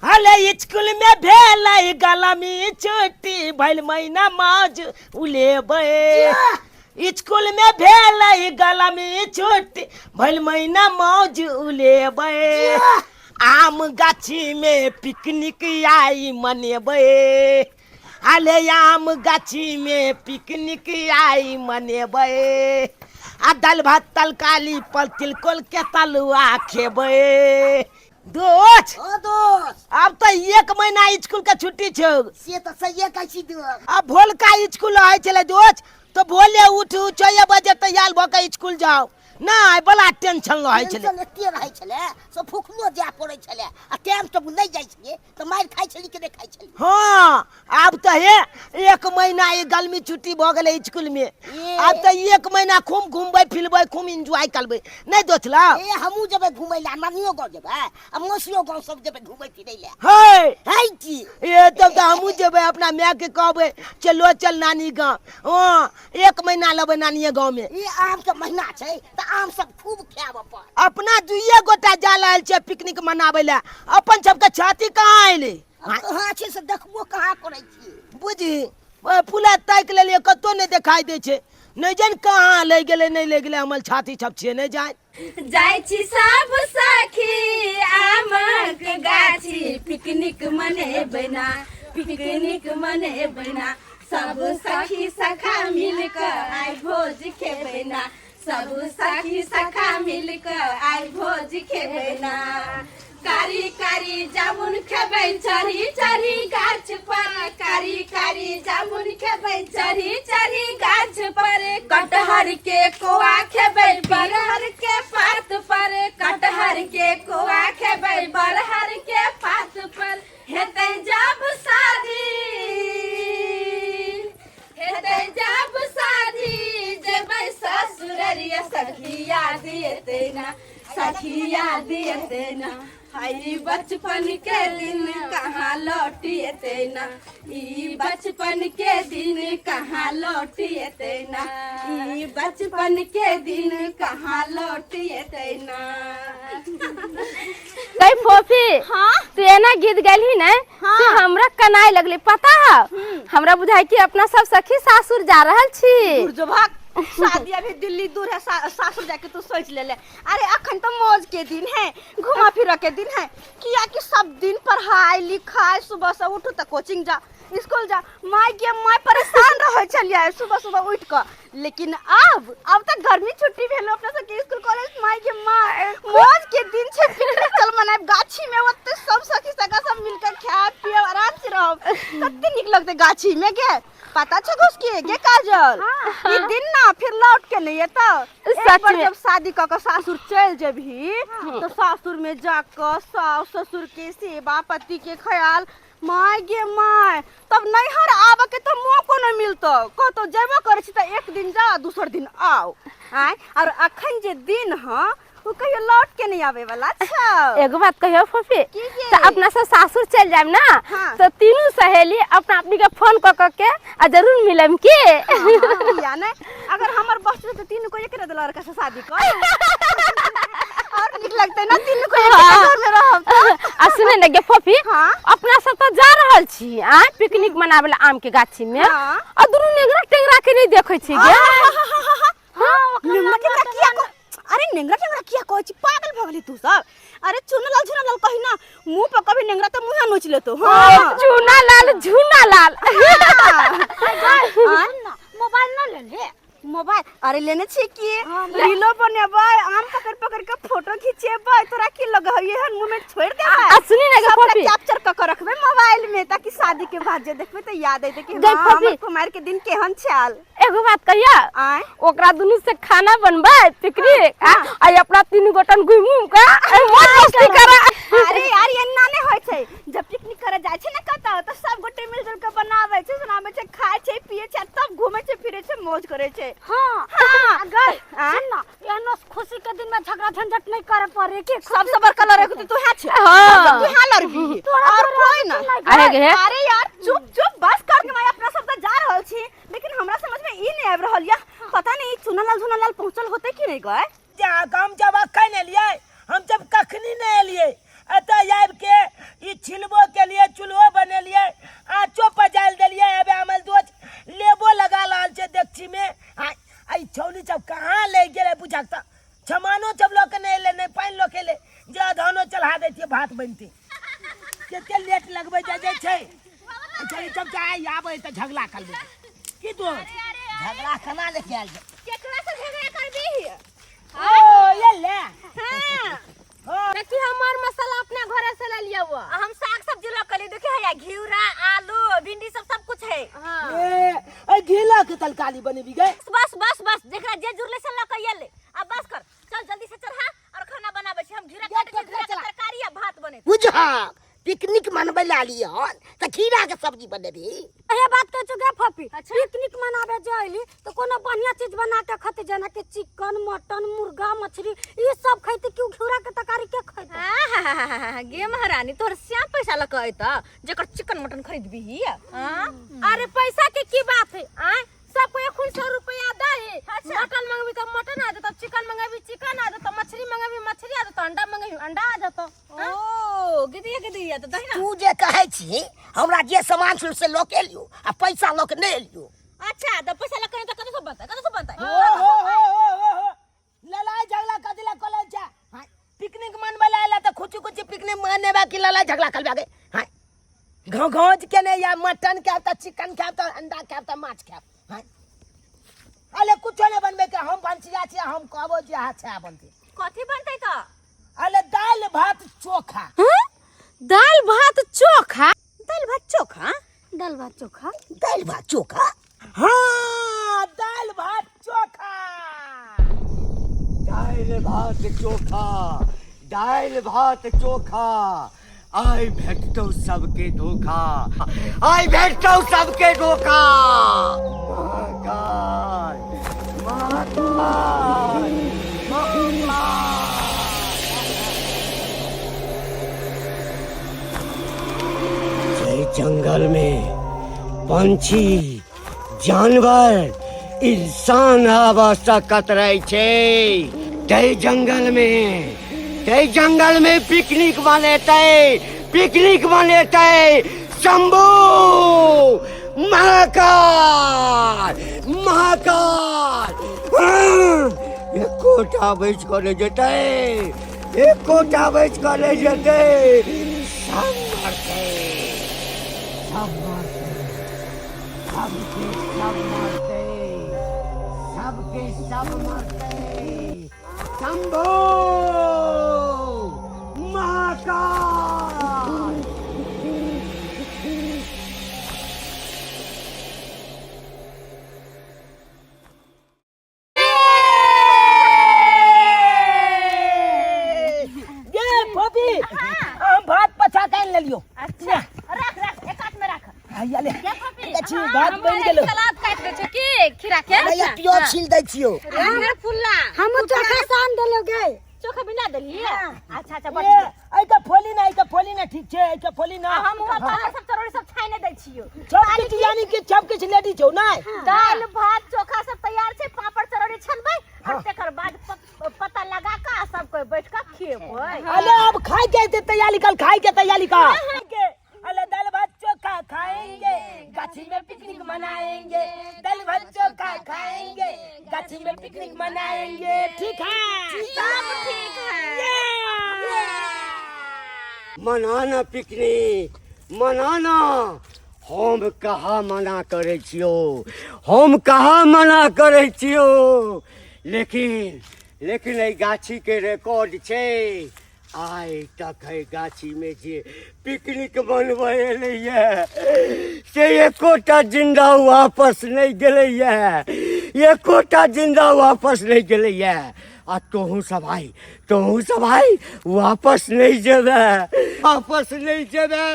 हले स्कूल में भेलै गलमी छुट्टी भइल महीना मौज उलेबै। स्कूल में भेलै गलमी छुट्टी भइल महीना मौज उलेबै। आम गाछी में पिकनिक आई मनेबै। हले आम गाछी में पिकनिक आई मनेबै। आ दालि भात तरकारी पर तिलकोर के तलुआ खेबै। दोस्त, ओ दोस्त, अब तो एक महीना स्कूल के छुट्टी छौ। से तऽ सहिए कहै छी दोस्त। अब भोलका स्कूल रहै छलै दोस्त, तो भोले उठू 6 बजे तैयार भऽ के स्कूल जाओ। नहि बड़ा टेंशन रहै छलै। टेंशन एते रहै छलै से भुखलो जाय पड़ै छलै, आ टाइम से नहि जाइ छलियै तऽ मारि खाइ छली कि नहि खाइ छली। हाँ, आब तऽ हे एक महीना ई गर्मी छुट्टी भऽ गेलै स्कूल में। ए। आब तऽ एक महीना खूब घूमबै फिरबै, खूब एंजॉय करबै। नहि दोस्त ला? ए, हमहूँ जेबै घूमै लए, नानियो गाँव जेबै आ मौसियो गाँव सब जेबै घूमै फिरै लए। हे है की? ए, तब तऽ हमहूँ जेबै, अपना माय के कहबै चलो चल नानी गाँव। हाँ, एक महीना लेबै नानिये गाँव में। ई आम के महीना छै तऽ आम सब खूब खायब अपन। अपना दुइये गोटा जा रहल छियै पिकनिक मनाबै लए, अपन सबके छाती कहाँ एलै? आब कहाँ छै से देखबो कहाँ करै छी। बुझी पुला ताकि लेलियै, कतौ नहि देखाइ दै छै। नहि जानि कहाँ लै गेलै, नहि लै गेलै, हमर छाती सब छियै नहि जानि। जाइ छी सब सखी आमक गाछी पिकनिक मनेबै ना, पिकनिक मनेबै ना। सब सखी सखा मिल कऽ आइ भोज खेबै ना, सब सखी सखा मिल कऽ आइ भोज खेबै ना। कारी कारी जामुन खेबै चढ़ी चढ़ी गाछ पर, कारी कारी जामुन खेबै चढ़ी चढ़ी गाछ पर। कटहर के कोआ खेबै बरहर के पात पर, कटहर के कोआ खेबै बरहर के पात पर। हेतै जब शादी, हेतै जब शादी जेबै ससुररिया, सखी याद एतै ना, सखी याद एतै ना। हाय बचपन के दिन कहाँ लौटी एतै ना, ई बचपन के दिन कहाँ लौटी एतै ना, ई बचपन के दिन कहाँ लौटी एतै ना। गई फोफी, हाँ? तू एना गीत गेलही ने हाँ। से हमरा कनाए लगले, पता है? हमरा बुझाई कि अपना सब सखी सासुर जा रहल छी। दूर जो भाग, शादी अभी दिल्ली दूर है, सासुर जाके तू सोच ले ले। अरे अखन तो मौज के दिन है, घुमा फिरा के दिन है, किया कि सब दिन पढ़ाई लिखाई, सुबह से उठू तो कोचिंग जा, स्कूल जा, माय के माय परेशान रहे छलियै सुबह सुबह उठ के। लेकिन अब तो गर्मी छुट्टी भेल अपना सबके स्कूल कॉलेज, माय के माय मौज के दिन छै। पिकनिक चल मनाब गाछी में, ओते सब सखी सखा सब मिलकर खायब पियब, आराम से रहब, कते नीक लगते गाछी में गे। पता छै घुसकी गे काजल, ई दिन ना फिर लौट के नहीं एतौ। एक सच बार में। जब शादी क के सासुर चल जेबही तो सासुर में जाकर सास ससुर के सेवा, पति के ख्याल, my गे my, तब नैहर आबऽ के तो मौको नहीं मिलतो। कतौ जेबो करै छी तऽ एक दिन जा, दोसर दिन आओ। आँय, और अखन जे दिन ह ओ कहियो लौट के नहीं आवे वाला छौ। एगो बात कहियो फोफी, की गे? तो अपना सब सासुर चल जाएब ना, हाँ। तो तीनों सहेली अपना अपनी के फोन क क के आ जरूर मिलम की। हाँ, किया नहीं, अगर हमर बस तो तीनों को एक लड़का से शादी कर और निक लगते ना, तीनों को एक घर में रहब तो। आ सुने ने गे फोफी, हाँ। अपना सब तो जा रहल छी आ पिकनिक मनावे ला आम के गाछी में, हाँ। आ दुनू नेंगरा टेंगरा के नहीं देखै छी गे। हाँ, नेंगरा टेंगरा किया को, अरे नेंगरा टेंगरा किया कहै छी, पागल भऽ गेली तू सब। अरे चुनलाल झुनालाल कही ना, मुंह पर कभी नेंगरा तो मुंह नोच लेतो। हाँ। चूना लाल झूना लाल। हाँ। मोबाइल ना ले ले। मोबाइल अरे लेने छी की, रीलो बनेबै, आम पकड़ पकड़ के फोटो खिंचेबै। तोरा की लग है एहन मोमेंट छोड़ देबै? आ सुनी ना गे सबटा फोफी, कैप्चर क के रखबै मोबाइल में, ताकि शादी के बाद जे देखबै त याद अइतै कि गई हाँ, फोफी। हमर कुमार के दिन केहन छल। एगो बात कहिया, आय? ओकरा दुनू से खाना बनबै पिकनिक आ आ अपना तीनू गोटन घुमि घुमि के आ मौज मस्ती करा। अरे यार एना नहि होइ छै, जब पिकनिक करे जाइ छै ने कतौ तऽ सब गोटे मिलजुल के बनाबै छै, सुनाबै छै, खाइ छै पियै छै, तब घूमै छै फिरै छै, मौज करै छै। हाँ। हाँ। अगर आँ? सुन ना, एहनो खुशी के दिन में झगड़ा झंझट नहीं करे पड़े कि सबसे बड़का लड़ाई तो तू है छे। हाँ। तू है लड़बी तोरा और तोरा कोई ना। अरे गे। अरे यार चुप चुप बस कर के, मैं अपना सब तो जा रहल छी, लेकिन हमरा समझ में ई नहीं आबि रहल या, पता नहीं चुनालाल झुनालाल पहुंचल होते कि नहीं गए। जा हम जब अखन एलियै, हम जब कखनी नहीं एलियै, एतऽ आबि के ई छिलबो के लिए चूल्हो बनेलिए आँचो पजायल देलिए एबे हमर दोस्त लेबो लगा रहल छै देखची में। आ आ ई छौली सब कहाँ ले गेलै बुझाक त छमानो सब लऽ के नहि एलै, नहि पानि लऽ के एलै जे अधनो चढ़ा दैतियै भात बनतै। कते लेट लगबै जाइ जाइ छै। ई छौली सब जे आइ आबै तऽ झगड़ा करबै की दोस्त? झगड़ा केना ले कयल जाय? केकरा से झगड़ा करबी? ओ ये ले। हाँ। हाँ। देखी हमर मसाला अपना घरे से ले लिया हुआ। हम साग सब्जी लऽ के देखी है, घिउरा आलू भिंडी सब सब कुछ है। हाँ। ए ए घिला के तरकारी बनेबी गए? बस बस बस जेकरा जे जुड़ले से लऽ के अयले। अब बस कर, चल जल्दी से चढ़ा और खाना बनाबै छी। हम घिउरा काटै छी, घिउरा के तरकारी आ भात बनेतै। बुझहक पिकनिक मनबै लए आलियै हन तऽ खीरा के सब्जी बनेबही। हे बात कहै छौ गे फपी, पिकनिक मनाबे जे अयली तऽ कोनो बढ़िया चीज बना के खैती, जेना कि चिकन मटन मुर्गा मछली ई सब खैती, क्यों घिउरा के तरकारी के खैती? आहाहाहा, गे महारानी तोहर श्याम पैसा लऽ के अयतऽ जेकर चिकन मटन खरीदबीही। हाँ? अरे पैसा के की बात है? आय सबको एक 100 रुपया दे। मटन मंगबी तो मटन आ जाता, चिकन मंगबी चिकन आ जाता, मछली मंगबी मछली आ जाता, अंडा मंगबी अंडा आ जाता। ओ गिदिया गिदिया तो दही ना। तू जे कहै छी हमरा जे सामान छल से लऽ के एलियो आ पैसा लऽ के नहि एलियो। अच्छा तऽ पैसा लऽ के तऽ कतऽ से बनतै, कतऽ से बनतै? हो हो हो हो हो हो लड़ाई झगड़ा कथी ला करै छै? हाँ, पिकनिक मनबै ला एला तऽ खुची खुची पिकनिक मनेबा कि लड़ाई झगड़ा करबा गे? हाँ, घोंघ के नहीं या मटन खायब तऽ चिकन खायब तऽ अंडा खायब तऽ माछ खायब। हाँ, अरे कुछो नहीं बनबे के, हम भनसिया छियै, हम कहबो जे अहाँ छै बनतै। कथी बनतै तऽ? अरे दालि भात चोखा। हाँ? दालि भात चोखा? दालि भात चोखा? दालि भात चोखा। दालि भात चोखा? हाँ दालि भात चोखा। दालि भात चोखा, दालि भात चोखा, आइ भेटतौ सबके धोखा, आइ भेटतौ सबके धोखा। महाकाल महाकाल महाकाल। जंगल में पंछी जानवर इंसान आबऽ सकत रहै छै, तै जंगल में, तै जंगल में पिकनिक मनेतै, पिकनिक मनेतै शंभू महाकाल महाकाल। एकोटा बचि कऽ नहि जेतै, एकोटा बचि कऽ नहि जेतै, सब मरतै, सब मरतै, सबके सब मरतै, सबके सब मरतै। शंभू महाकाल। ये भाभी, हम भात पचा के आनि लेलियो। अच्छा रख रख एक हाथ में रख। हैया ले। ये भाभी, देखी, भात बनि गेलो। सलाद काटि दै छै की खीरा के? हैया प्याज छील दै छियो। हमरा फुल्ला। हम चोखा सान देलो गे। चोखा बिना देलिए? अच्छा अच्छा, बड़ ए, एहि के फोली ना, एहि के फोली ना, ठीक छै, एहि के फोली ना। हम हुआ पापड़ सब चरौरी सब छानि दै छियो। सब किछु यानी कि सब किछु लेडी छौ नै? दाल भात चोखा सब तैयार छै, पापड़ चरौरी छनबै और तकर बाद पत्ता लगा के सब कोई बैठ के खेबै। अरे अब खाय के ते तैयारी कर, खाय के तैयारी कर। अरे दाल भात चोखा खाएंगे, गाछी में पिकनिक मनाएंगे, दाल भात चोखा खाएंगे, गाछी में पिकनिक मनाएंगे। ठीक है, सब ठीक है। मनाना पिकनिक मनाना। हम कहाँ मना करै छियौ, हम कहाँ मना करै छियौ, लेकिन लेकिन एहि गाछी के रिकॉर्ड छै, आइ तक एहि गाछी में जे पिकनिक मनबै एलैए से एकोटा जिंदा वापस नहि गेलैए, एकोटा जिंदा वापस नहि गेलैए। आ तोहूँ सब आइ, तोहूँ सब आइ वापस नहि जेबै, वापस नहि जेबै,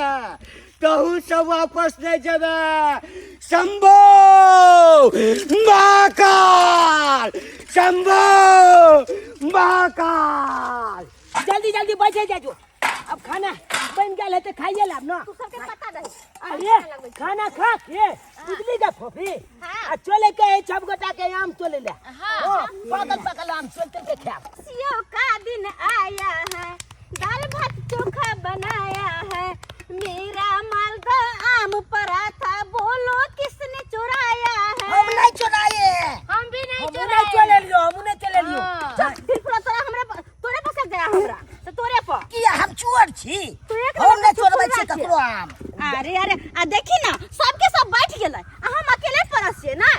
तोहूँ सब वापस नहि जेबै। शंभू महाकाल, शंभू महाकाल। जल्दी जल्दी बैठे जाजो, अब खाना बन गेल है तो खाइए लाब ना। तू सबके पता नहीं। अरे खाना खा के बुझली जा फोफी, आ चले के है सब गोटा के आम तोले ले। हाँ, पागल पागल आम चलते के खाब। खुशियों का दिन आया है, दाल भात चोखा बनाया है, मेरा मालदा आम पराठा बोलो किसने चुराया है। हम नहीं चुराए। हम भी नहीं हमहूँ चुराए। नहीं चलेलियो, हमहूँ नहीं चलेलियो। हाँ। चल, फिर पूरा तोरा हमरा तोरे पर सक गया हमरा तो तोरे पर। किया हम चोर छी? तू एक हम नंबर नहीं के चोरबै चोर छी छियै। ककरो आम। अरे अरे आ देखी ना सबके सब बैठ गेलै आ हम अकेले परस छियै ना।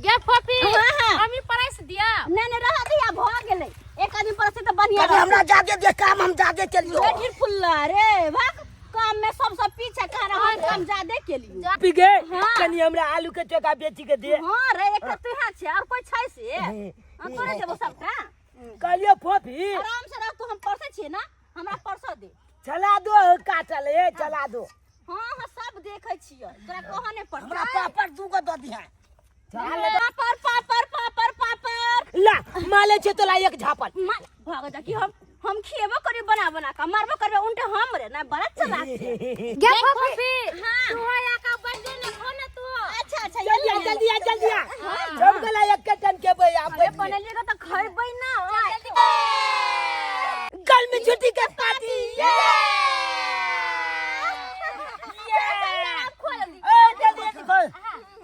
गे फोफी, हाँ, हाँ। हम ही परस दिया। नहीं नहीं रह दिया भ गेलै, एक आदमी परस त बढ़िया। कभी हमरा जादे दे काम, हम जादे केलियो। रे ढीर फुल्ला रे भाग, काम में सब सब पीछे कर रहा हम काम ज्यादा केलियो। पी गे। हाँ। कनी हमरा आलू के चोखा बेची के दे। हां रे एक तू हां छे और कोई छै से? हां तोरे देबो सबटा। कहलियो फोफी आराम से रह तू, हम परसे छियै ना, हमरा परसो दे। चला दो काटल ए चला दो। हां हां सब देखै छियै, तोरा कहऽ नै पड़तै। हमरा पापड़ दूगो दऽ दिहे। पापड़ पापड़ पापड़ पापड़। ला माले छे तोला एक झापड़। मार भाग जा कि हम खिएबो करी बना बना के मारबो करबे उनटे हम रे ना बड़ा चलाक छे। गे फोफी, हाँ। तू हो या का बन जे ना खो ना तू। अच्छा अच्छा जल्दी आ जल्दी आ जल्दी आ, सब गला एक के टन के बे आप अरे बनलिए त खइबै ना। गल में छुट्टी के पार्टी। ये खोल जल्दी। ए जल्दी जल्दी खोल,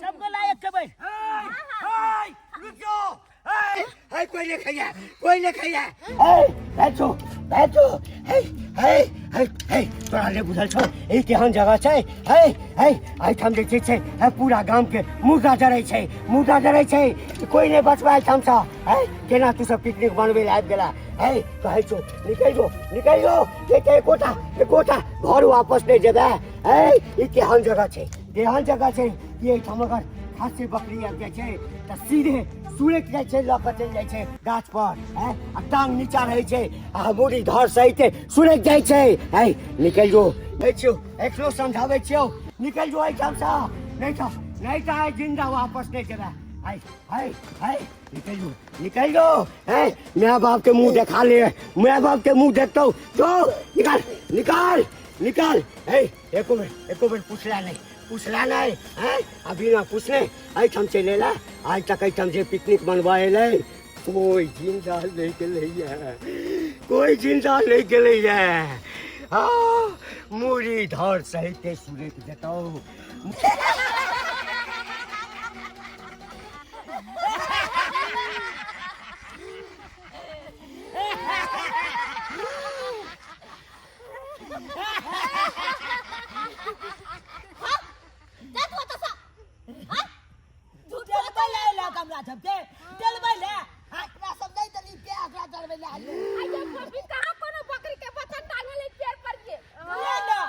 सब गला एक के बैठ। हाय रुक जाओ, हाय हाय कोई नहीं खाइया, कोई नहीं खाइया। हे बैठो बैठो, हे हे हे हे तोरा नहि बुझल छौ ई केहन जगह छै? हे हे एहिठाम जे छै से हे पूरा गाम के मुर्दा जरै छै, मुर्दा जरै छै, कोई नहि बचबा एहिठामसँ। हे केना तू सब पिकनिक बनबै लए आबि गेला? हे कहै छौ निकलि जो निकलि जो, के एकोटा एकोटा घर वापस नहि जेबै। हे ई केहन जगह छै, केहन जगह छै कि एहिठाम अगर खस्सी बकरी आबि जाइ छै तऽ सीधे सुरकि जाइ छै, लऽ कऽ चलि जाइ छै गाछ पर, हैं आ टांग नीचा रहै छै आ मुड़ी धर सहित सुरकि जाइ छै। है निकलि जो, कहै छियौ एखनो समझाबै छियौ, निकलि जो एहिठामसँ, नहि तऽ नहि तऽ आइ जिंदा वापस नहि जेबै। है है है निकलि जो निकलि जो, है my बाप के मुंह देखा ले, my बाप के मुंह देखतौ जो, निकाल निकाल निकाल। है एको बेर एको बेर पुछला नहि पुछला नहि, हैं आ बिना पूछने एहिठाम चलि एला। आइ तक एहिठाम जे पिकनिक मनबऽ एलै कोई जिंदा नहि गेलैए, कोई जिंदा नहि गेलैए। हाँ मुड़ी धर सहित सुरकि जेतौ। जा तू ओतऽ सँ। चलबै ले एलक हमरा सबके, चलबै ले। अपना सब नहि देली ते एकरा जरबै ले आइयो। आइयो फोफी कहाँ कोनो बकरी के बच्चा टांगल है पेड़ पर के? ले ना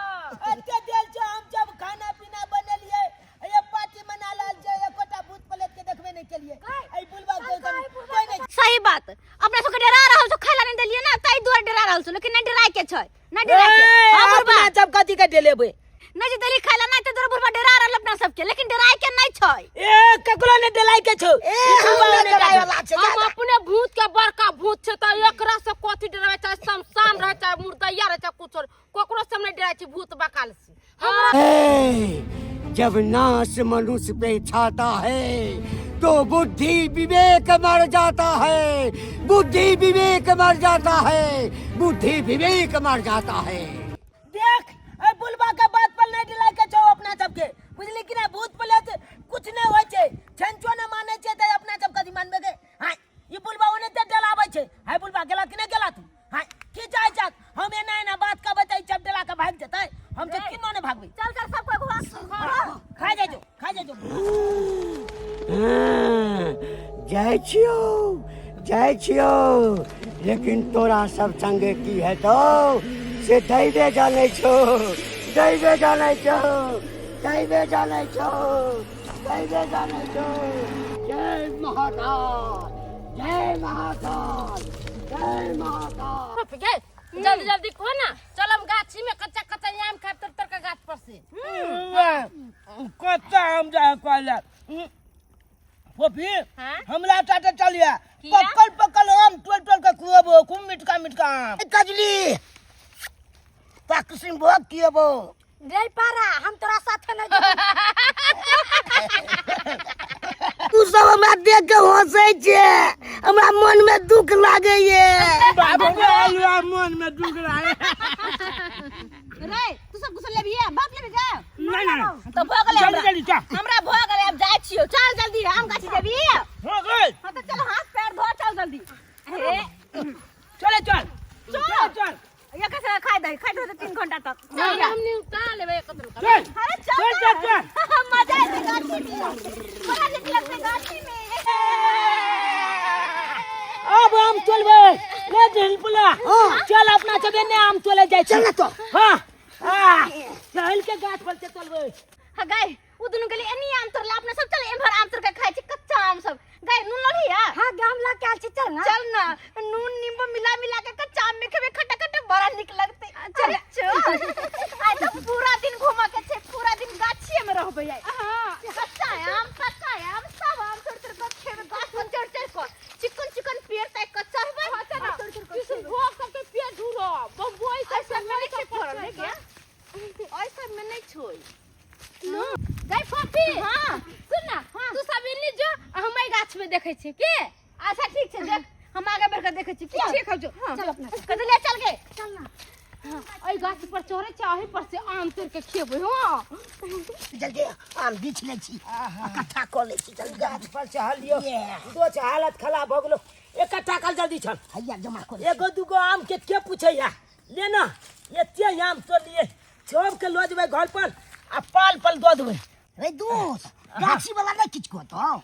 एते देल छै, हम जब खाना पीना बनेलियै ये पार्टी मना लाल छै, एकोटा भूत प्रेत के देखबे नहि केलियै। एहि बुलबा के कोई नहि। सही बात, अपना सबके डरा रहल छौ, खाय ला नहि देलियै ना ताहि दुआरे डरा रहल छौ, लेकिन नहि डराय के छै, नहि डराय के। हाँ बुढ़बा अपना सब कथी के डरेबै? नहि जे देली खाय ला नहि ताहि दुआरे बुढ़बा डरा रहल अपना सबके, लेकिन डराय के नहि छै। ए ककरो नहि डराय के छौ। ए हम नहि डराय वाला छै। हम अपने भूत के बड़का भूत छै त एकरा से कथी डराबै? चाहे शमशान रहे चाहे मुर्दैया रहे चाहे कुछो, ककरो से हम नहि डराय छी भूत बकाल से। हे, जब नाश मनुष्य पे छाता है तो बुद्धि विवेक मर जाता है, बुद्धि विवेक मर जाता है, बुद्धि विवेक मर जाता है। देख ए बुलबा के बात पर नहीं डराय के छौ अपना सबके, बुझली कि ना? भूत प्रेत कुछ नहीं होय छै, छंचो न मानै छै त अपना सब कथी मानबे के? हां ई बुलबा ओने ते डराबै छै। हाय बुलबा गेला कि नहीं गेला तू? हाय की चाहे चाक हम एना एना बात कहबै त ई सब डरा के भागि जेतै, हम तऽ किनो नहि भागबै। चल चल सब कोई घर खा जाइ जो, खा जाइ जो। जाइ छियौ जाइ छियौ, लेकिन तोरा सब संगे की हेतौ से दैवे जानै छौ, दैवे जानै छौ, दैवे जानै छौ, दैवे जानै छौ। जय महाकाल, जय महाकाल, जय महाकाल। गे जल्दी जल्दी खो ना, चल हम गाछी में कच्चा कच्चा आम खाब तर तर के गाछ पर से। कच्चा आम जा कहला फोफी? हाँ? हमरा साथे चलिया, किया? पकल पकल आम टोल टोल के खुएबो, खूब मिठका मिठका आम। कजली ता किसिम भोग किएबो। रे पारा हम तोरा साथे नहीं जेबो। तू तू सब हमरा देख के हंसै छे, हमरा मन में दुख लागे ये। बाप रे, मन में दुख लागे। रे तू सब कुछ लेबी है, बाप लेबी जा। नहीं नहीं तो भ गेलै। जल्दी जल्दी चल। हमरा भ गेलै, अब जाइ छियौ। चल जल्दी, आम गाछी जेबी। हो गेल। हां त चल, हाथ पैर धो, चल जल्दी। हे चले चल चल चल। एक से खाइ दे, खाइ दे 3 घंटा तक। चल हम नहीं कहां लेबै एक दिन। चल अरे चल चल चल चल। मजा आएते गाछी में, बड़ा नीक लगतै गाछी में। अब आम तोलबै ले ढिल पुला। चल अपना सब एने आम तोले जाइ। चल ना तो। हां हां, चल के गाछ पर से तोलबै। हां गाय, उ दुनु गेली एनी आम तोड़ला, अपना सब चल एम्हर आम तोड़ के खाइ छी, कच्चा आम सब। गाय नून लड़ी है? हां, गाम ला के आयल छी, चल ना। चल ना, नून नींबू मिला मिला के कच्चा आम में खेबे, खट्टा खट्टा बड़ा नीक लगतै। चल चल, आइ त पूरा दिन घूमऽ के छै, पूरा दिन गाछिए में रहबै आइ। हां, कच्चा आम, पक्का आम, सब आम तोड़ तोड़ के खेबे, गाछ पर चढ़ चढ़ के चिकन चिकन पेड़ तक के चढ़बै। हां चल, तोड़ तोड़ के किशनभोग सब के पेड़ ढूंढो, बम्बई सब सब में नहीं छै फड़ल रे गे, ओइ सब में नहीं छै। गई फफी। हां सुन ना, तू सब एने जो, हम एहि गाछ में देखै छी के। अच्छा ठीक छै, देख हम आगे बढ़ के देखै छी की। ठीक हौ, जो चल अपना। कथि ले चल गे। चल ना। एहि गाछ पर चढ़ै छै, एहि पर से आम तोड़ के खेबै। हां जल्दी आम बीछ लै छी, इकट्ठा कऽ लै छी जल्दी। गाछ पर चढ़लियो दोच, हालत खराब भऽ गेलो। इकट्ठा कर जल्दी छल। हैया जमा कर। एगो दूगो आम के के पूछैया? ले ना, एते आम तोड़लिए, सब के लऽ जेबै घर पर आ पाल पाल दऽ देबै। रे दोस्त, गाछी वाला नहीं किछु कहतौ?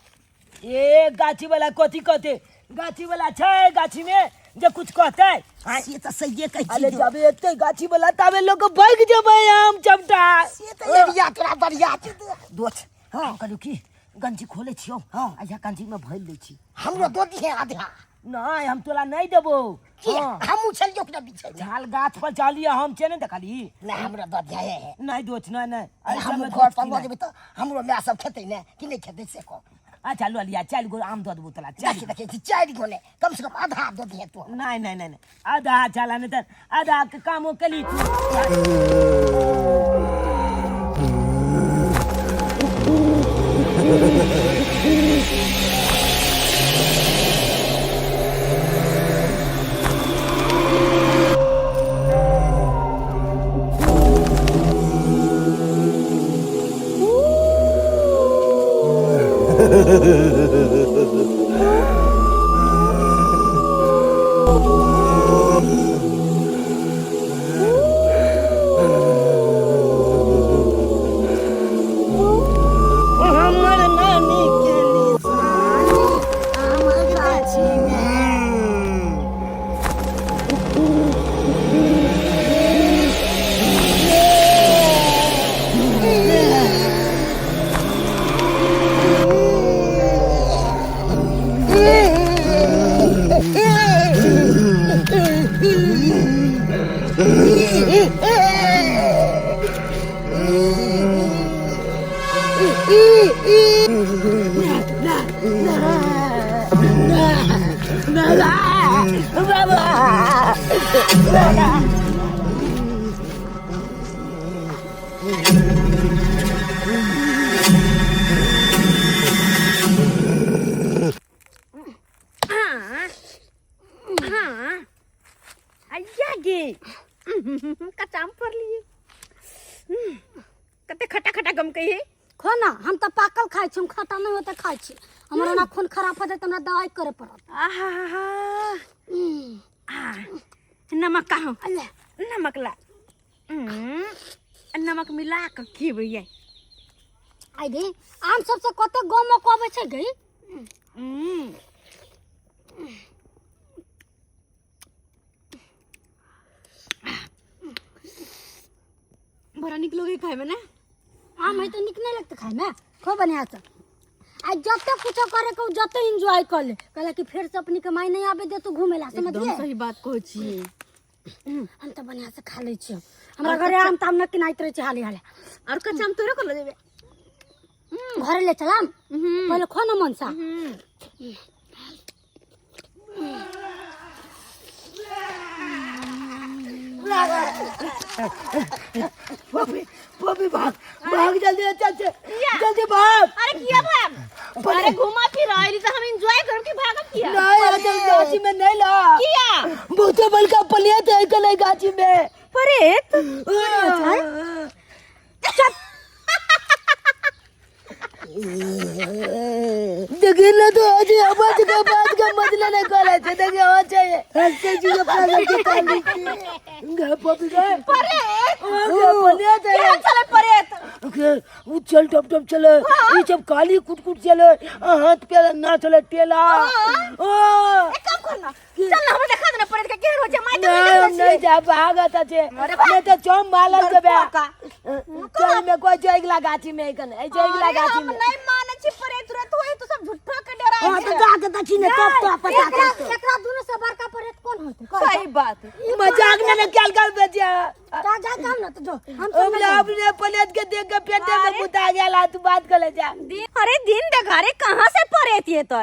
ए गाछी वाला कथी कहते? गाछी वाला छै गाछी में जे कुछ कहते? से तऽ सहिए कहै छी। अरे जब एते गाछी वाला ताबे लोग भागि जेबै आम चमटा। से तऽ एरिया तोरा बढ़िया छै दोस्त। हाँ कहलू की, गंजी खोले छियौ? हाँ, अच्छा गंजी में भरि लै छी। हमरो दऽ दिहे आधा। नहीं, हम तोरा नहीं देबो। की? हाँ। हमहूँ छलियौ ओकरा पीछे। झाल गाछ पर चलिए, हम छै ने देखली। नहीं, हमरा दऽ दिहे। नहीं दोस्त, नहीं नहीं। अरे हमहूँ घर पर लऽ जेबै तऽ हमरो माय सब खेतै ने कि नहि खेतै से कह। अच्छा लऽ लिया, 4 गो आम दऽ देबो तोरा। देखी देखी, 4 गो ने, कम से कम आधा दऽ दिहे तू। नहीं नहीं नहीं, आधा चला नहीं तऽ आधा के कामो कली तू। हमर नानी के निशानी आम गाछी में। हाँ आइया गे, कच्चा आम फड़लिए, कते खट्टा खट्टा गमकै है। खो ना, हम तऽ पाकल खाइ छी, हम खट्टा नहि होते खाइ छी। हमर ओना खून खराब हो जाए तऽ हमरा दवाइ करे पड़त। आहा, नमक कहाँ? अले नमक ला, नमक मिला के खेबै। आइ रे, आम सबसे कते गमक अबै छै गई। बड़ा नीक लगे खाय में ने। आम है तऽ नीक नहि लगतै खाय में? खूब बढ़िया से आ जते कुछो करे के जते एंजॉय कर ले, कहला कि फेर से अपनी कमाई नहीं आबे दे तू घूमे ला, समझलिए? सही बात कहै छी। हम तऽ बढ़िया से खा लै छियै, हमरा घरे आम ताम न किनाइत रहै छै हाले हाले। और कच्चा आम तोरे को लऽ जेबै? घरे ले चलाम, पहिले खो न मनसा। पपी पपी, भाग भाग जल्दी, चल चल जल्दी भाग। अरे किया भाग? अरे घुमा फिर आइली त हम एंजॉय करब कि भागब किया? नहीं अरे गाछी में नहीं ला। किया? बहुते बड़का पलियत है कल गाछी में। प्रेत? देखी ना तो आज आवाज का बात का मतलब नहीं करे छे। देखी आवाज चाहिए ऐसे चीज अपना घर के पानी घर पपी गए प्रेत? पलियत है। केहन छलै प्रेत? ओके, उ चल टप टप चले, ई सब काली कुट कुट चले, हाथ पे ना चले टेला। ओ एक काम कर ना, चल ना हमरा देखा दे ना प्रेत के केहन होइ छै। माय नहीं हम नहीं जा भागत छै। नहीं तो चम मालल जबे। चल में कोई जो अगला गाछी में कने ए जो अगला अरे गाछी हम में। नहीं मानै छी प्रेत तुरंत होई तो सब झूठा के डराइ हां छै। तो जाके देखी ने तब तो पता एकरा चलतौ। एकरा दुनू से बड़का प्रेत कोन होते? सही बात। मजाक ने ने क्या कर बेचिया। जा जा काम ना तो जो हम सब हम नहीं जाएब। अपने पलेट के देख के पेटे में कुता गेला तू बात कर ले जा। अरे दिन देखारे कहाँ से प्रेत ये तो?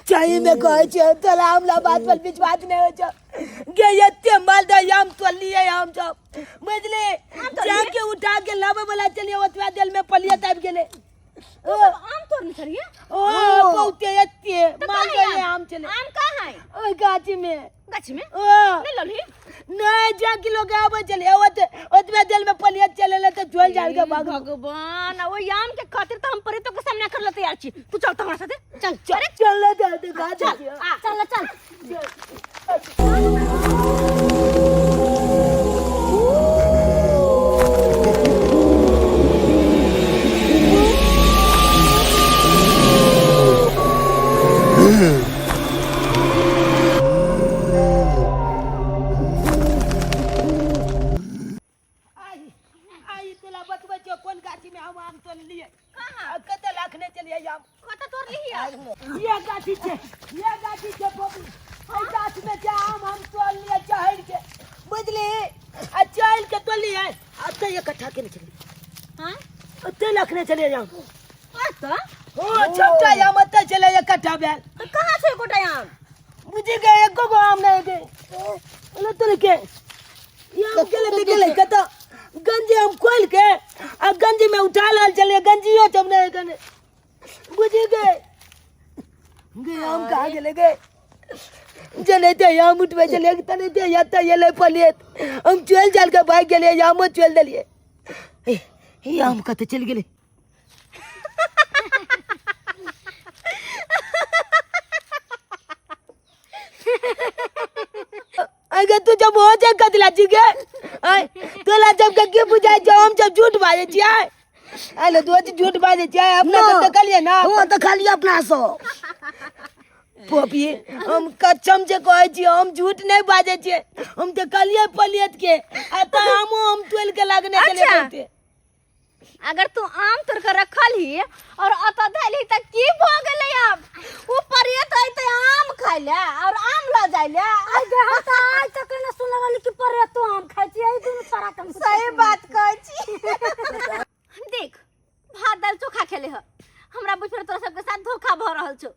चाहिए में कहै छै तोरा हमला बात पर विश्वास नहीं होइ छौ। गे एते माल दे आम तोड़लिए हम सब बुझली, जाके उठा के लाबे वाला चलिए ओतबा देल में पलियत आबि गेलै। तू सब आम तोड़ने छलिए? ओ बहुते एते माल दे आम चले। आम कहाँ है? ओहि गाछी में। गाछी में? ओ नहीं ललही? नहीं जाके लोग आबे चले ओते ओतबा देल में पलियत चले ले तो झोल झाड़ के भाग। भगवान ओ आम के खातिर तो हम प्रेतो के सामना कर ले तैयार छी। तू चल तो हमरा साथे चल। चल चल ले दे दे गाछी। आ चल चल। आई आई तोला बतबै छियौ कोन गाछी में हम आम तोड़लिए। कहाँ? कते लाखने चलिए आम। कतऽ तोड़लिही? ये गाछी छै, ये गाछी छै बबी। एहि गाछ में जे आम हम तोड़लिए चढ़ि के बुझली, आ चढ़ि के तोड़लिए अते इकट्ठा केने छलिए। हाँ? अते लाखने चलिए आम। अतऽ? ओ छोटा आम अते छलै इकट्ठा भेल। तऽ कहाँ छै एकोटा आम? बुझि गए एको गो आम नहि गे। ओने तोड़ के ई आम गेलै तऽ गेलै कतऽ? गंजी हम खोलि के आ गंजी में उठा लेल छलियै, गंजियो सब नहि कने बुझि गए। गे आम कहाँ गेलै गे? जनाहिते आम उठबै छलियै तनाहिते एतऽ एलै पलियत। हम चलि चलि के भागि गेलियै, आमो चोलि देलियै। ई आम कतऽ चलि गेलै? अगे तू जब हो जाए कतला जी गे, आय तोला जब के की बुझाय छौ हम जब झूठ बाजै छियै? आले तू झूठ बाजै छियै अपना सब देखलियै ना? ओ देखलियै अपना सब। पोपी हम कसम से कहै छी हम झूठ नहीं बाजै छियै। हम देखलियै पलियत के आ त आमो हम तोल के लागने छलियै बहुते। अगर तू आम तोड़ के रखल ही और अतऽ धैल ही त की भ गेलै आम? उ प्रेत अइतै आम खाइ ले और आम ल जाइ ले। आइ गे हम त आइ तक ने सुनल रहली कि प्रेतो आम खाइ छी। एहि दुनू छोड़ा के हम सही बात कहै छी। देख भात दाल चोखा खेले ह, हमरा बुझ पर तोरा सबके साथ धोखा भ रहल छौ।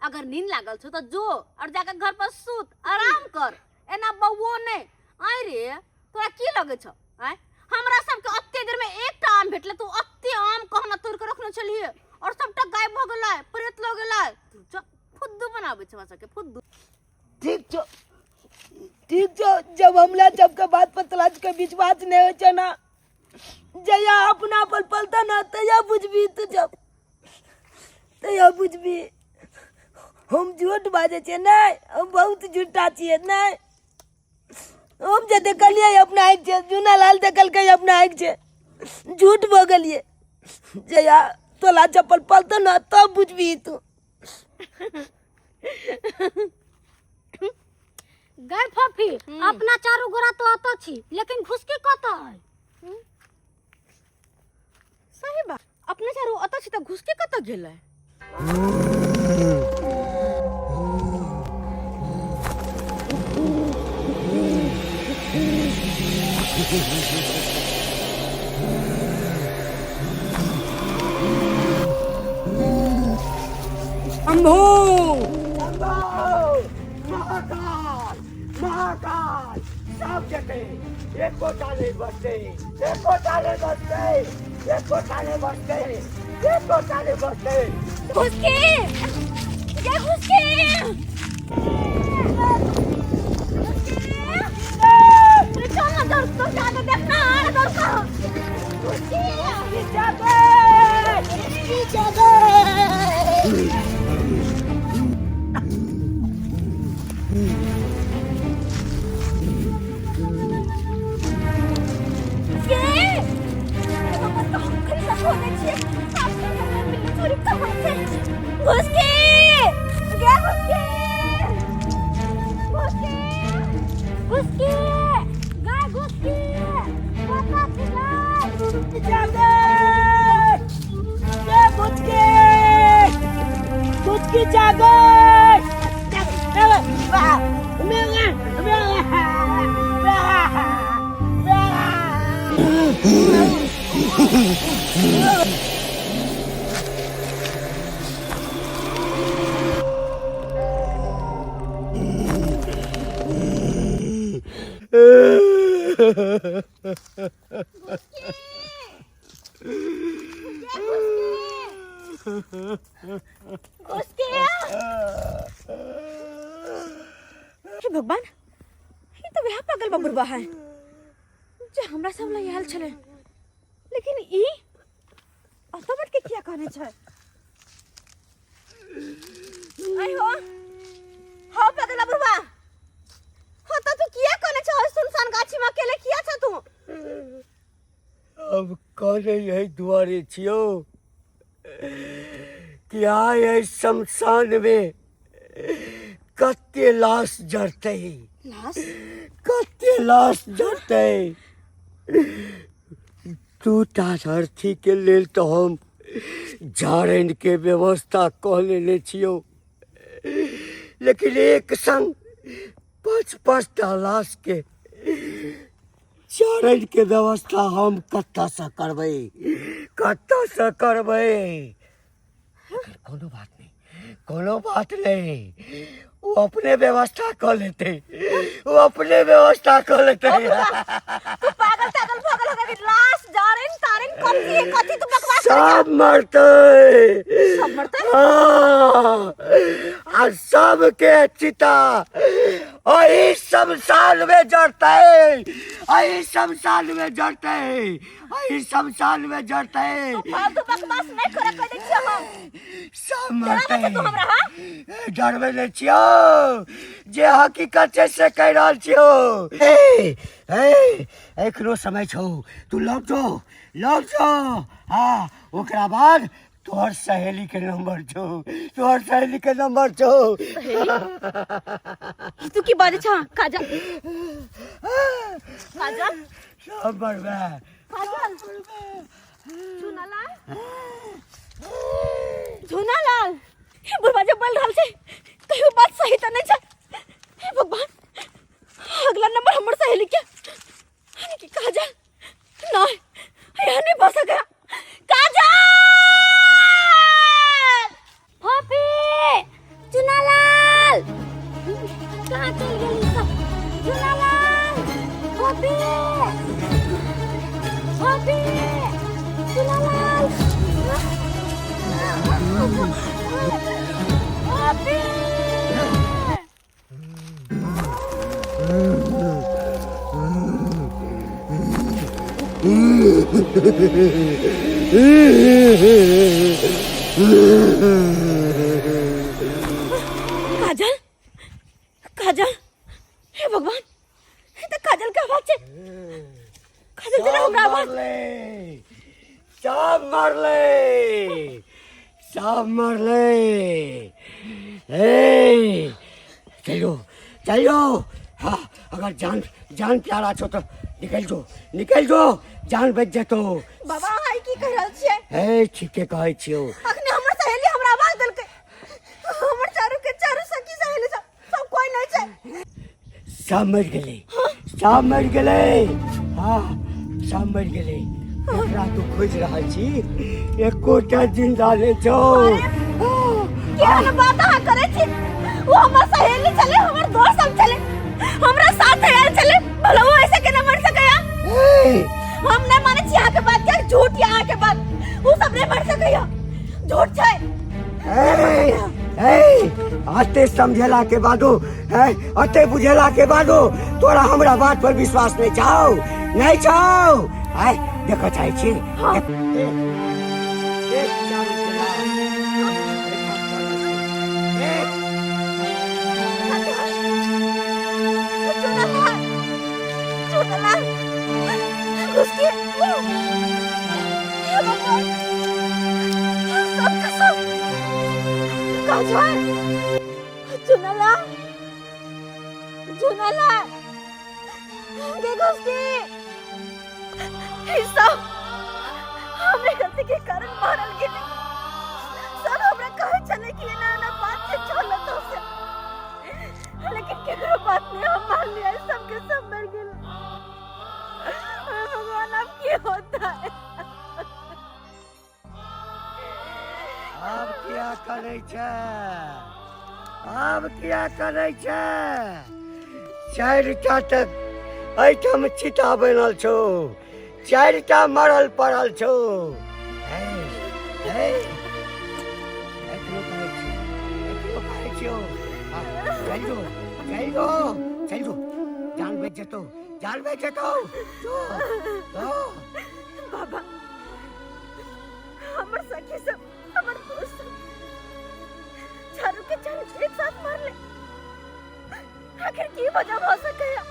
अगर नींद लागल छौ त जो और जाके घर पर सुत आराम कर, एना बौओ नहीं। आइ रे तोरा की लगै छौ? आँय हमरा सबके अत्ते देर में एकटा आम भेटलै, तू अत्ते आम कहना तोड़ के रखने छलियै और सबटा गायब भ गेलै, प्रेत लऽ गेलै। तू चल फुद्दू बनाबै छै हमरा सबके फुद्दू। ठीक छौ ठीक छौ, जब हमला सबके बात पर तलाश के विश्वास नहीं होइ छौ ना, जहिया अपना पर पलता ना तहिया बुझबी तू, जब तहिया बुझबी हम झूठ बाजै छियै। नहीं हम बहुत झूठा छियै। नहीं हम जे देखलियै अपना आँखि से, जूना लाल देखलकै अपना आँखि से, झूठ भऽ गेलियै। जहिया तोला चप्पल पलतौ ना तब बुझबी तू। गै फफी अपना चारू गोरा तो अतऽ छी लेकिन घुसकी कतऽ है? सही बात, अपने चारू अतऽ छी तऽ घुसकी कतऽ गेलै? शंभू महाकाल महाकाल सब जते एकोटा नहीं बचते, एकोटा नहीं बचते, एकोटा नहि बचतै, एकोटा नहि बचतै। घुसकी ये घुसकी, अरे चल ना, दौड़ दौड़ जाके देखना, अरे दौड़ कर घुसकी जागे। जागे। के हम तो हम खरी सब खोजे छियै, साफ कर मिलने चोरी कहाँ छै? घुसकी गे, घुसकी, घुसकी, घुसकी गाय, घुसकी कतऽ छी गाय? जागे ये घुसकी, घुसकी जागे। घुसकी। हे भगवान, ई तऽ वएह पागल बबुरबा है जे हमरा सब लग आयल छलै, लेकिन ई अतऽ बैठ के किया कहने छै? आई हो हो पागल बबुरबा, हो तऽ तू किया कहने छ? सुनसान गाछी में अकेले किया छ तू? अब कहने यही दुआरे छियौ कि आइ एहि शमशान में कते लाश जरतै। लाश? कते लाश जरतै। दूटा अर्थी के लेल तऽ हम जारनि के व्यवस्था कऽ लेने छियौ, लेकिन एक संग पाँच पाँच टा लाश के जारनि के व्यवस्था हम कतऽसँ करबै, कतऽसँ करबै? लेकिन कोनो बात नहि, कोनो बात नहि, ओ अपने व्यवस्था कऽ लेतै, ओ अपने व्यवस्था कऽ लेतै। तू पागल तागल भऽ गेल होगा? लाश जारन तारन कथी कथी तू बकवास करै छ? सब मरतै। सब मरतै? हाँ, आ सबके चिता एहि शमशान में जरतै, एहि शमशान में जरतै, एहि शमशान में जरतै। फालतू बकवास नहि करे, कह दै छियै हम। सब डराबै मरतै। छै तू हमरा? हाँ, डरबै नहि छियौ, जे हकीकत छै से कहि रहल छियौ। ए ए, एखनो समय छौ, तू लौट जो, लौट जो। हाँ, ओकरा बाद तोहर सहेली के नंबर छौ, तोहर सहेली के नंबर छौ। तू की बाजै छ? काजल, काजल। सब मरबै। काजल, झुनालाल, झुनालाल, हे बुढ़वा जे बोल रहल छै कहियो बात सही तऽ नहि छै। हे भगवान, अगला नंबर हमर सहेली के, यानी कि काजल। नहीं, यह नहीं भऽ सकया। काजल! फफी, चुनालाल कहाँ चल गेली सब? चुनालाल, फफी, फफी, चुनालाल, फफी। काजल, काजल, हे भगवान, ई तऽ काजल के आवाज छै। काजल जेना सब हमरा आवाज मरलै, सब मरलै, सब मरलै। ए, चलो चलो। हाँ, अगर जान जान प्यारा छौ तऽ निकल जो, निकल जो, जान बच जेतौ। बाबा, अहाँ ई की कहि रहल छियै? हे, ठीके कहै छियौ। अखने हमर सहेली हमरा आवाज देलकै, हमर चारू के चारू सखी सहेली सब, सब कोई नहीं छै। सब मरि गेलै, सब मरि गेलै। हाँ, सब मरि गेलै। एकरा तू खोजि रहल छी, एकोटा जिंदा नहि छौ। केहन बात अहाँ करै छी? वो हमर सहेली छलै, हमर दोस्त सब छलै, हमरा साथ आयल छलै, भला वो ऐसे केना मर सकैया? ए, हम नहीं माने छी अहाँ के बात के झूठ या अहाँ के बात उ सब नहीं मर सकैया झूठ छै। ए, ए, अते समझेला के बादो, ए, अते बुझेला के बादो तोरा हमरा बात पर विश्वास नहीं छौ, नहीं छौ। आय देखऽ चाहै छी। देख, देख, चारू के लाश। देख, चुनलाल, उसकी, हे भगवान, सबके सब काजल, चुनलाल, चुनलाल के घुसकी, ई सब हमरे गलती के कारण मारल गेलै। सब हमरा कहै छलै कि एना एना बात छै, चल तो से, लेकिन केकरो बात नहीं हम मान लिया, सबके सब मर गेल। हे भगवान, अब की होता है? आब किया करै छै? आब किया करै छै? चारिटा तक एहिठाम चिता बनल छौ, चारिटा मरल पड़ल छौ। हे, हे, एखनो कहै छियौ, एखनो कहै छियौ। आ, चलि जो, चलि जो, चलि जो, जान बचि जेतौ, जान बचि जेतौ। जो, जो। बाबा, हमर सखी सब, हमर दोस्त सब चारू के चारू एक साथ मरले, आखिर की वजह हो सके है?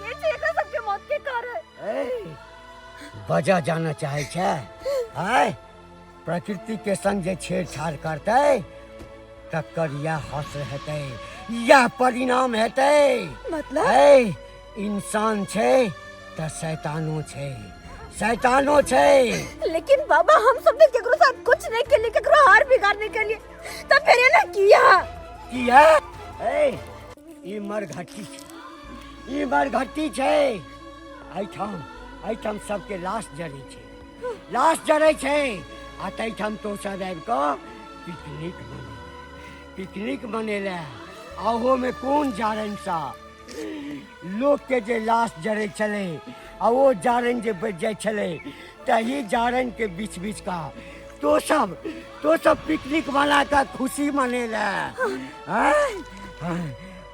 के छै एकरा सबके मौत के कारण? ए, वजह जानऽ चाहै छै? आय प्रकृति के संग जे छेड़छाड़ करतै तकर इएह हश्र हेतै, इएह परिणाम हेतै। मतलब? ए, इंसान छै तऽ शैतानो छै, शैतानो छै। लेकिन बाबा, हम सब ने केकरो साथ कुछ नहीं केलिए, केकरो हार बिगाड़ नहीं केलिए, तब फिर एना किया? किया? ए, ई मरघट्टी छै, ई मरघट्टी छै। एहिठाम, एहिठाम सबके लाश जरै छै, लाश जरै छै, आ तैठाम तो सब आबि कऽ पिकनिक मने, पिकनिक मनेला। आ ओहोमे कोन जारनि सँ लोकके जे लाश जरै छलै आ ओ जारनि जे बचि जाइ छलै, तही जारनिके बीच बीच का तो सब पिकनिक मना कऽ खुशी मनेला। आँय?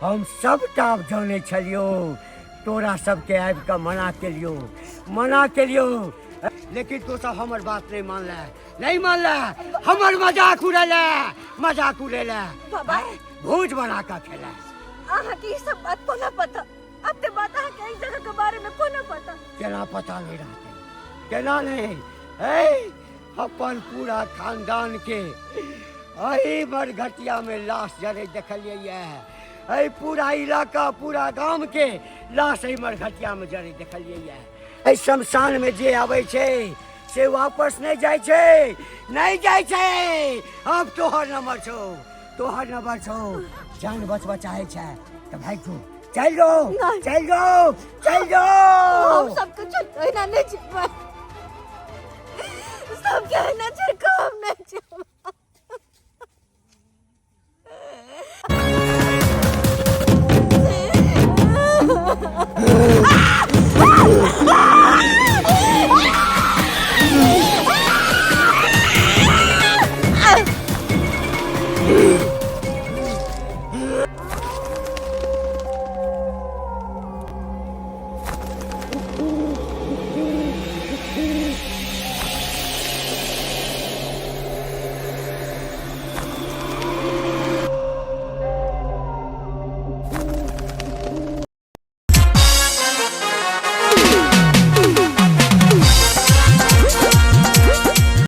हम सबटा जानै छलियौ, तोरा सबके आबि कऽ मना केलियौ, मना केलियौ, लेकिन तो सब हमर बात नहीं मानले, नहीं मानले, हमर मजाक उड़ेले, मजाक उड़ेले। बाबा। भोज बना कऽ खेले। अहाँ के ई सब बात कोना पता? अब ते बात अहाँ के एक जगह के बारे में कोना पता? केना पता नहीं रहते, केना नहीं? ए, अपन पूरा खानदान के एही मरघटिया में लाश जरे देखलियै ये। एहि पूरा इलाका, पूरा गाम के लाश एहि मरघटिया में जरे देखलियै ये। एहि शमशान में जे आबै छै से वापस नहीं जाइ छै, नहीं जाइ छै। अब तोहर नंबर छौ, तोहर नंबर छौ। जान बचबऽ चाहै छै तऽ भागि जो, चलि जो, चलि जो, चलि जो। हम सबके छोड़ एना नहीं जेबै, सबके एना छोड़।